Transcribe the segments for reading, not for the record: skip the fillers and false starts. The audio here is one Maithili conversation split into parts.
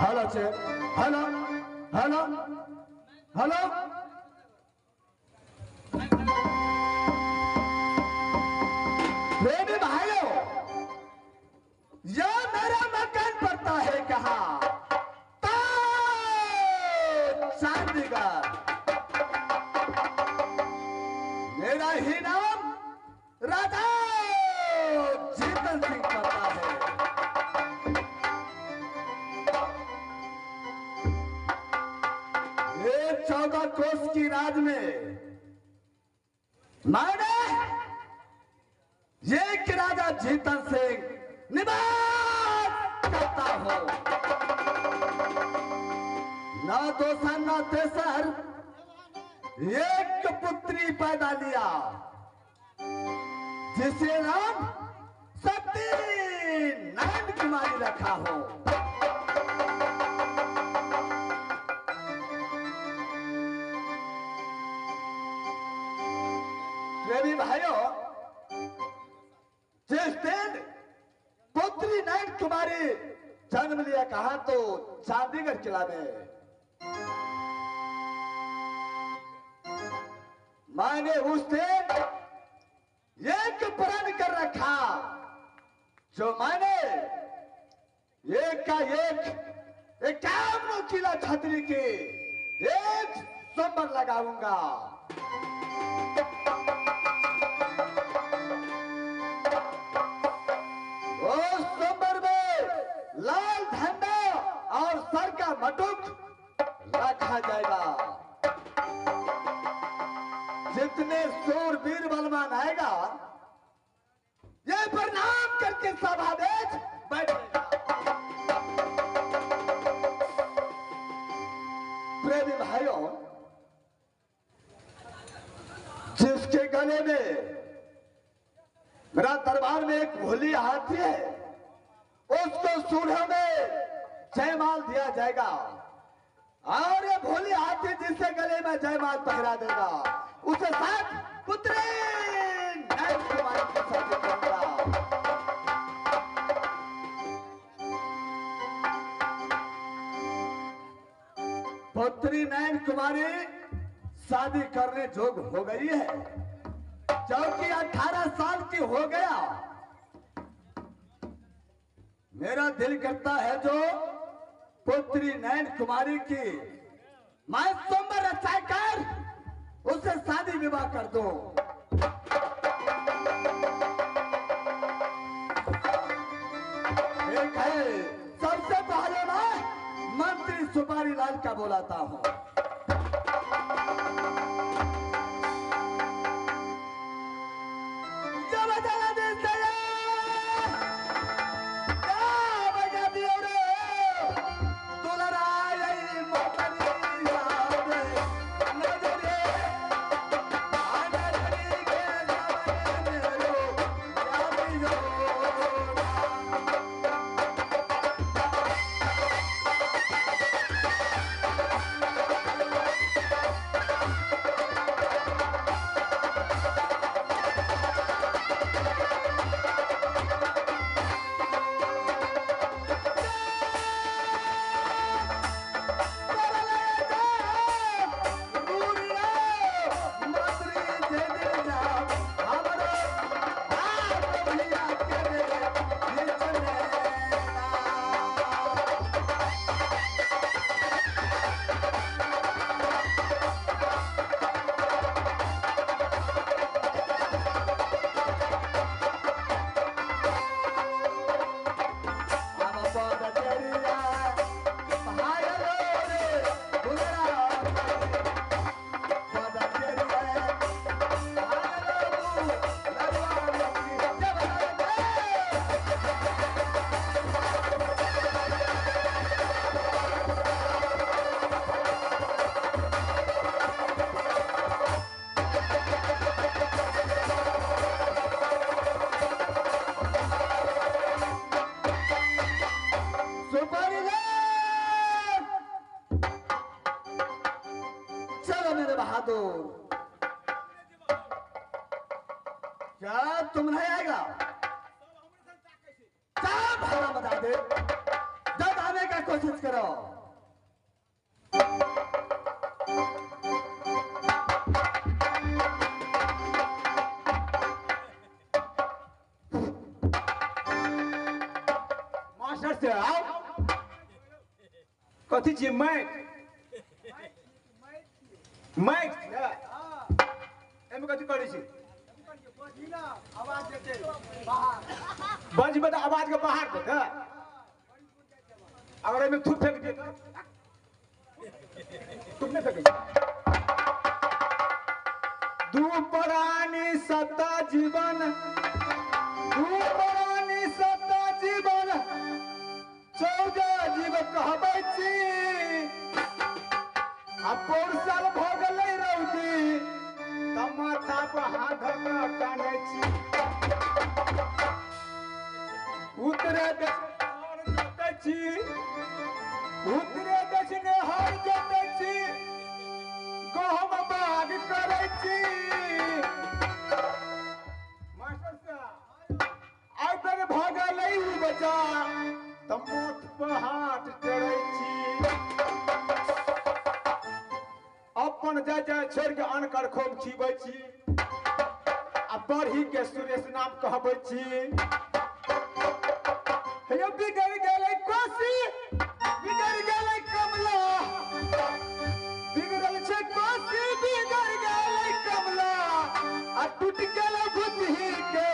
Hello check, hello hello hello. प्रेमी भाइयों, यह मेरा मकान पड़ता है कहाँ? चंडीगढ़। मेरा ही नाम राजा जीतन सिंह पड़ता है। ये 14 कोस की राज में मैंने एक राजा जीतन सिंह निवास करता हूं। ना दोसर ना तेसर एक पुत्री पैदा लिया, जिसे नाम सती नंद कुमारी रखा हो। प्रेमी भाइयों, जिस दिन पुत्री नयन कुमारी जन्म लिया कहा तो चंडीगढ़ किला में मैंने उस दिन एक प्रण कर रखा, जो मैंने एक का एक 51 किला छतरी की एक संबर लगाऊंगा। उस संबर में लाल झंडा और सर का मटुक रखा जाएगा। जितने सूरवीर बलवान आएगा, ये प्रणाम करके सभा में बैठेगा। प्रेमी भाइयों, जिसके गले में मेरा दरबार में एक भोली हाथी है, उसको सूढ़ों में जयमाल दिया जाएगा। और ये भोली हाथी जिसके गले में जयमाल पहरा देगा, उसे साथ पुत्री नयन कुमारी की शादी करूंगा। पुत्री नयन कुमारी शादी करने जोग हो गई है, क्योंकि 18 साल की हो गया। मेरा दिल करता है जो पुत्री नयन कुमारी की मैं सोमवार रचा कर उसे शादी विवाह कर दो। एक है, सबसे पहले मैं मंत्री सुपारी लाल का बुलाता हूं। क्या तुम नहीं आएगा? क्या भाड़ा बता दे, जब आने का कोशिश करो। मास्टर से आओ कथी छी माइक माइक एमे कथी करै छी? बजबै तऽ आवाज के बाहर देतै। अगर एहिमे थूक फेंक दिए तऽ थूक नहि फेकै छै। दू प्राणी सता जीवन, दू प्राणी सता जीवन, 14 जीव कहबै छी। आ पौर साल भऽ गेलै रौदी तऽ माथा पर हाथ धऽ कऽ कानै छी। उतरे दक्षिण जोतै छी, उतरे दक्षिण हर जोतै छी, गहूम बाग करै छी। मास्टर साहब आइ बेर भऽ गेलै उपजा तऽ माथ पर हाथ चढ़ै छी। अपन जय जय छोड़ि के अनकर खूब खीबै छी आ बढ़ी के सुरेश नाम कहबै छी। हे बिगड़ गेलै कोसी, बिगड़ गेलै कमला, बिगड़ल छै कोसी, बिगड़ गेलै कमला, आ टूटि गेलै बुद्धि के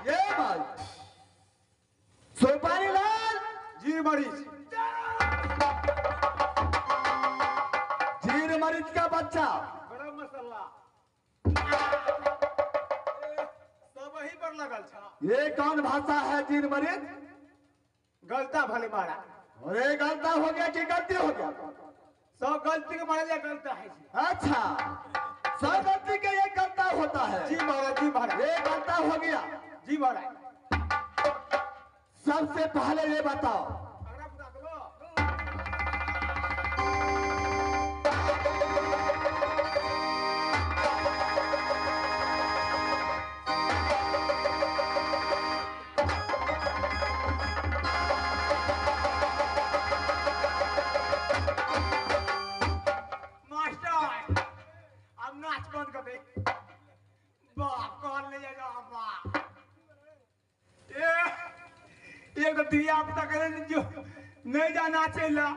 ये भाई सुपारी लाल जीर मरीच, जीर मरीच का बच्चा, गरम मसाला सब वही पर लगल छा। ये कौन भाषा है जीर मरीच? गलता भले मारा। अरे गलता हो गया कि गलती हो गया? सब गलती के मारा गलता है जी। अच्छा, सब गलती के ये गलता होता है। जी महाराज, जी महाराज, ये गलता हो गया। जी महाराज। सबसे पहले ये बताओ, मास्टर अब नाच बंद कर दे। बाप कॉल ले जा बाप। ए एगो धिया पुता करे जो नहीं जाना चला,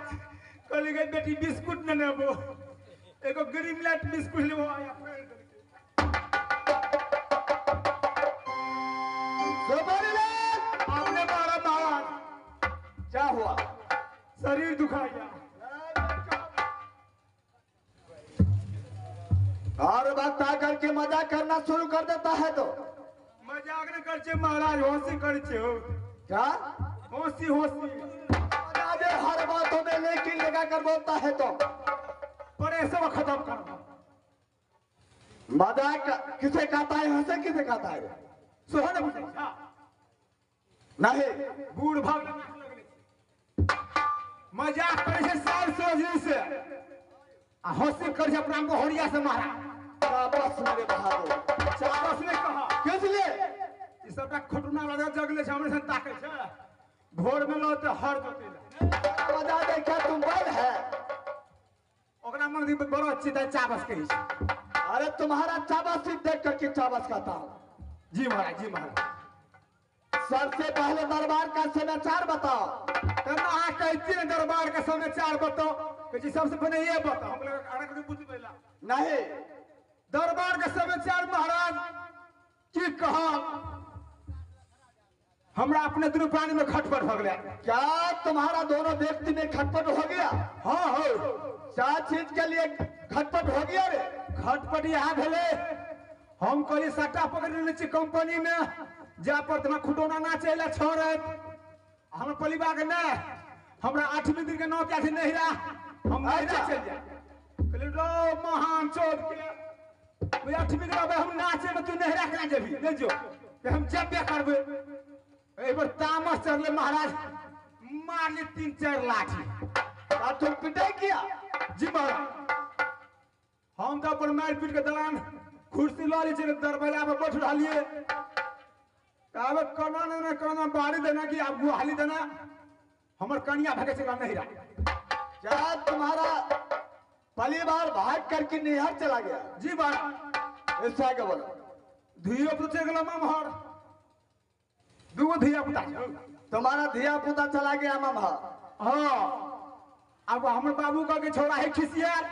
कहली गई बेटी बिस्कुट न लेबो, एगो ग्रीन लाइट बिस्कुट लेबो। आया फेर सुपारी लाल आपने मारा महाराज। क्या हुआ? शरीर दुखाया। और वक्त आकर के मजाक करना शुरू कर देता है तो मजाक न कर छे महाराज, हंसी कर छे। क्या हंसी हंसी हर बातों में लेकिन लगा कर बोलता है तो पर ऐसे खत्म कर। मजाक किसे कहता है, हंसे किसे कहता है? सोहन नहीं, बूढ़ भाग मजाक करे छे साल सोझी से आ हंसी कर छे अपना मोहरिया से मारा। शाबाश मेरे बहादुर, शाबाश ने कहा किस लिए? ई सबटा खटुना लगा जगले छे हमरे सन ताके छे, भोर में लौते हर जोते मजा दे। क्या तुम बल है? ओकरा मन दी बड़ो चिता चाबस कही छे। अरे तुम्हारा चाबस ही देख करके चाबस कहता हूँ। जी महाराज, जी महाराज। सबसे पहले दरबार का समाचार बताओ। अहाँ कहते हैं दरबार का समाचार बताओ, कहै सबसे पहले ये बताओ। हम लोग अड़क बुझ पेला नहीं दरबार का समाचार महाराज की कहा। हमरा अपने दुनू प्राणी में खटपट हो गया। क्या तुम्हारा दोनों व्यक्ति में खटपट हो गया? हाँ हो। क्या चीज के लिए खटपट हो गया रे? खटपट यहाँ भेले, हम कहली सट्टा पकड़ लेने छी कंपनी में, जा पर तुम्हारा खुटौना ना चले छोड़त हम परिवार के नहीं। हमरा 8वीं दिन के नौ क्या नहीं रहा हम नहीं चल जाए। कहलिए रो महान चौथ के 8वीं के हम नाचे में तू नहीं रखना जेबी नहीं जो हम जबे करबे। एक बार तामस चढ़ले महाराज मारले 3-4 लाठी। आ तुम पिटाई किया? जी महाराज हम तो अपन मार पीट के दलान कुर्सी लऽ लै छै दरवाजा पर बैठ रहलिए। आब कोना ने कोना बारी देना कि आब गुहाली देना हमर कनिया भागे चला नहीं रहा। क्या तुम्हारा परिवार भाग करके नैहर चला गया? जी महाराज। ऐसा के बोलो धियो पुता चल गेल ममहर, दूगो धिया पुता तुम्हारा धिया पुता चला गया ममहर। हाँ अब हमर बाबू कह के छोड़ा है खिसियार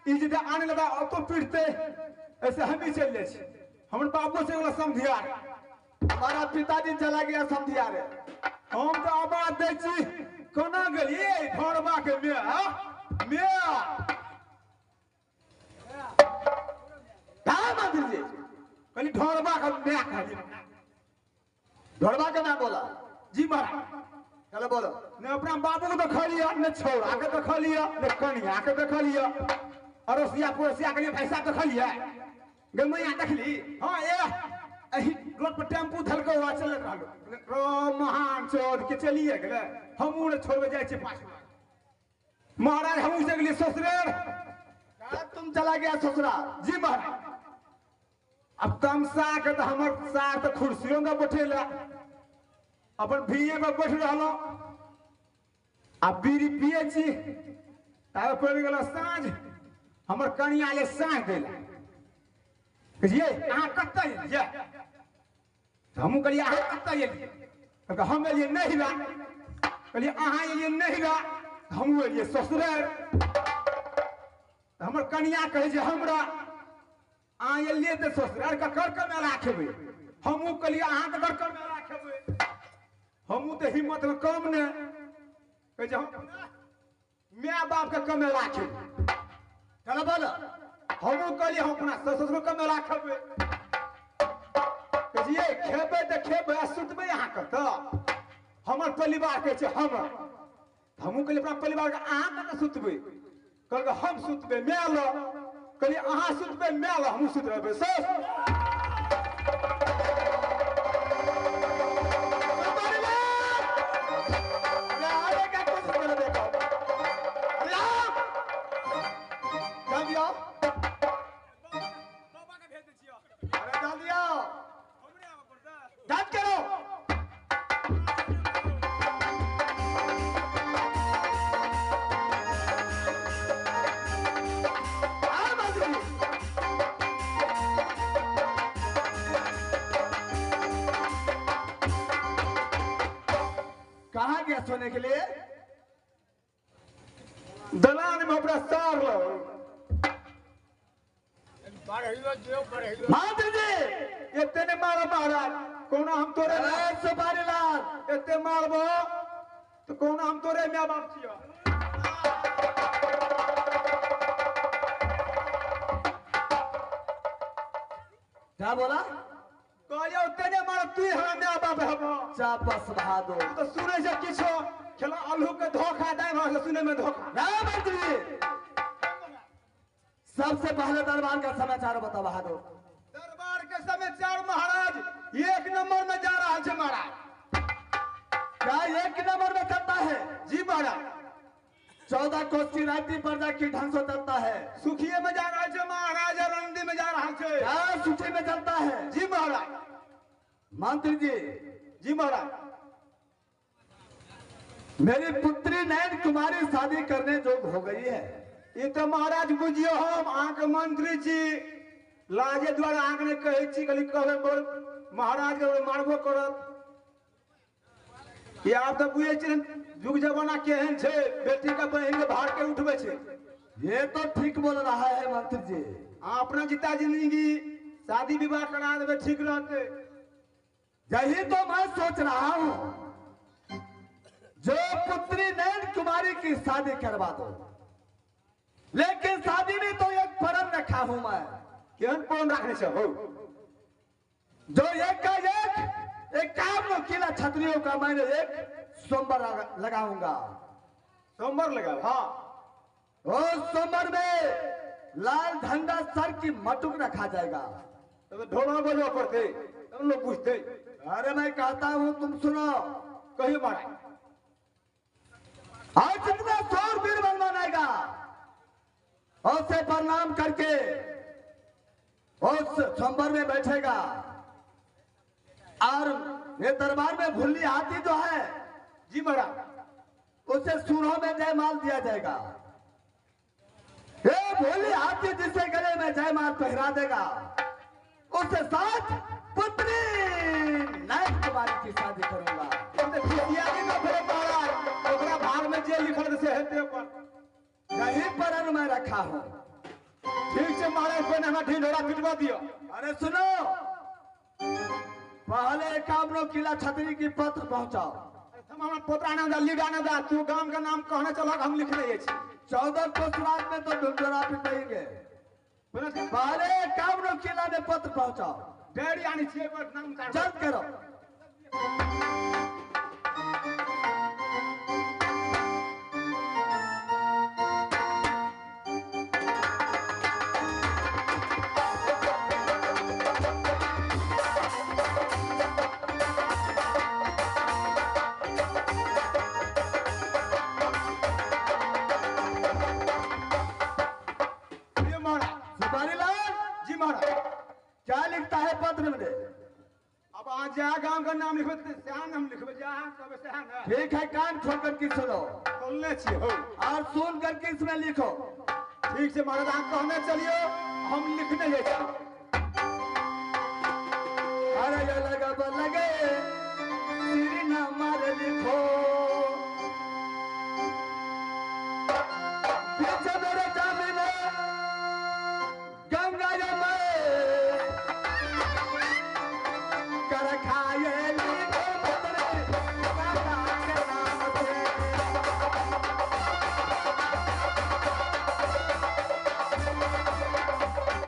ई जे आने लगा तो पीटते ऐसे हम ही चल जाए। हमर बाबू से गेल समधियार। हमारा पिताजी चला गया समधियार। हम तो आवाज दै छी कोना गेलिए घरबा के मे मे का मंत्री जी? कहली ढोरबा के मे कहली। ढोरबा के नाम बोला? जी महाराज। चलो बोलो। ने अपना बाबू के देखलिए ने छौड़ा के देखलिए ने कनिया के देखलिए अड़ोसिया पड़ोसिया के भाई साहब देखलिए गे मैया देखली। हाँ ए एही रोड पर टेम्पू धलको हुआ चल रहलो रो महान चौथ के चलिए गेले। हमहूँ ने छोड़बे जाइ छी पाछू महाराज। हमहूँ से गेलिए ससुरेर। तुम चला गया ससुराल? जी महाराज। अब तमसा के तो हमर सार तो कुर्सियों में बैठेला अपन भीए में बैठ रहलो आ बीड़ी पिए छी। तब पड़ि गेल साँझ हमर कनिया ले साँझ देला। कहिए अहाँ कतऽ एलियै? हमहूँ कहलियै अहाँ कतऽ एलियै? हम एलियै नहिरा। कहलियै अहाँ एलियै नहिरा हमहूँ एलियै ससुरारि। हमर कनिया कहै छै हमरा अहाँ एलियै तऽ ससुरारि ककर कमेला खेबै? हमहूँ कहलियै अहाँ ककर कमेला खेबै? हमहूँ तऽ हिम्मतमे कम नहि। कहै छै हम my बापके कमेला खेबै। चलो बोलो। हमहूँ कहलियै हम अपना ससुर कमेला खेबै। कहै छै खेबै तऽ खेबै आ सुतबै अहाँ कतऽ? हमर परिवार कहै छै हमरा। हमहूँ कहलियै अपना परिवारके अहाँ कतऽ सुतबै? कहलकै हम सुतबै my लग। कहलियै अहाँ सुतबै my लग हमहूँ सुति रहबै सस। सोने के लिए दलान में अपना सार लो। मंत्री जी एते ने मारब महाराज कोना हम तोरे सुपारी लाल एते मारबो तो कोना हम तोरे my बाप छियो। क्या बोला? कहलियै ओते ने मारब तू हमरा my बाप हबो। चापस बहादुर तो सुनै छै किछो खेला आलू के धोखा दे रहल सुनै में धोखा। ना मंत्री जी सबसे पहले दरबार का समाचार बता बहादुर। दरबार के समाचार महाराज 1 नंबर में जा रहा है महाराज। क्या 1 नंबर में चलता है? जी महाराज। 14 कोस की रात्रि पर्दा की ढंग से चलता है। सुखिए में जा रहा है महाराज रंडी में जा रहा है। क्या सुखी में चलता है? जी महाराज। मंत्री जी। जी महाराज। मेरी पुत्री नयन कुमारी शादी करने जोग हो गई है। ये तो महाराज बुझियो हम अहाँके मंत्री छी लाजे द्वारा अहाँके नहि कहै छी खाली कहबै बोल महाराज के मारबो करत। ये आप तो बुझै छियै युग जमाना केहन छै बेटी के बहिन के भार के उठबै छै। ये तो ठीक बोल रहा है मंत्री जी। अहाँ अपना जीता जिंदगी शादी विवाह करा देबै ठीक रहतै। यही तो मैं सोच रहा हूँ जो पुत्री नयन कुमारी की शादी करवा दो, लेकिन शादी में तो एक परम रखा हूं मैं। केहन परम रखने से हो? जो एक का एक 51 किला छत्रियों का मैंने एक सोमवार लगाऊंगा। सोमवार लगा। हाँ और सोमवार में लाल झंडा सर की मटुक रखा जाएगा। तो ढोलना बजवा पड़ते तब लोग पूछते। अरे मैं कहता हूँ तुम सुनो। कहिए महाराज। आज जितना शूरवीर बनवाएगा उसे प्रणाम करके उस सोमवार में बैठेगा और ये दरबार में भुल्ली हाथी जो है जी महाराज उसे सूरों में जयमाल दिया जाएगा। ये भोली हाथी जिसे गले में जयमाल पहरा देगा उसके साथ पुत्री नायक कुमारी की शादी करूंगा। भाग में जे लिखल से हेते पर यही पर मैं रखा हूँ। ठीक से महाराज पहले हमरा ढिंढोरा पिटवा दियो। अरे सुनो, पहले कामरो किला छतरी की पत्र पहुंचाओ। हम पत्र आना दा लीड आना दा तू गांव का नाम कहने चला हम लिख रहे छी। 14 कोस रात में तो ढिंढोरा पिटेंगे। पहले कामरो किला में पत्र पहुंचाओ। डायरी आनी छिए पर नाम जल्द करो। क्या लिखता है पत्र में? अब आज जा गांव का नाम लिखबे श्याम नाम लिखबे जा कब श्याम। ठीक है, कान खोल करके सुनो। बोलने छी हो और सुन करके इसमें लिखो। ठीक से महाराज आप कहने चलियो हम लिखने ले जाओ। अरे लगा लगे सिर न मार लिखो। पीछे मेरे